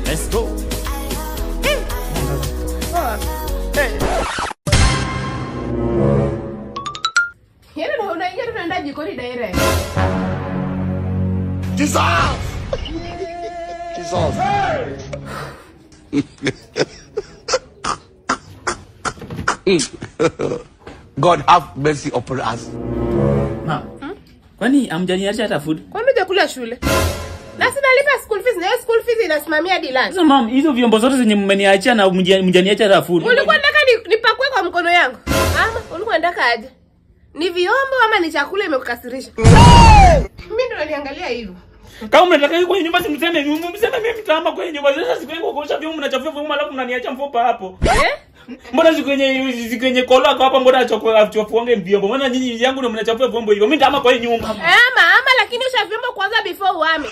Let's go. Yaani ndio unaingia tu tunaenda jikoni direct. Jesus! Jesus. God have mercy upon us. Ma. Kwani hamjaniacha hata food? Kwani hujakula shule? Na sinalipa school fees na hiyo school fees inasimamia Dylan. Sasa mam, hizo vyombo zote zenye mmeniachia na mjaniacha hata food. Ulikuwa unataka nipakue kwa mkono yangu? Ama ulikuwa unataka aje? Ni vyombo ama ni chakula imekukasirisha? Mimi ndo naliangalia hivyo. Kama mnataka hiyo kwenye nyumba simseme, mseme mimi mtahama kwenye nyumba. Sasa siku yangu kuosha vyombo mnachafua vyombo alafu mnaniacha mfupa hapo. Eh? Mbona siku yenye kolo ako hapa mbona achafuange vyombo? Mbona nyinyi yangu ndio mnachafua vyombo hivyo? Mimi nitahama kwa hii nyumba. Ama lakini osha vyombo kwanza before uhame.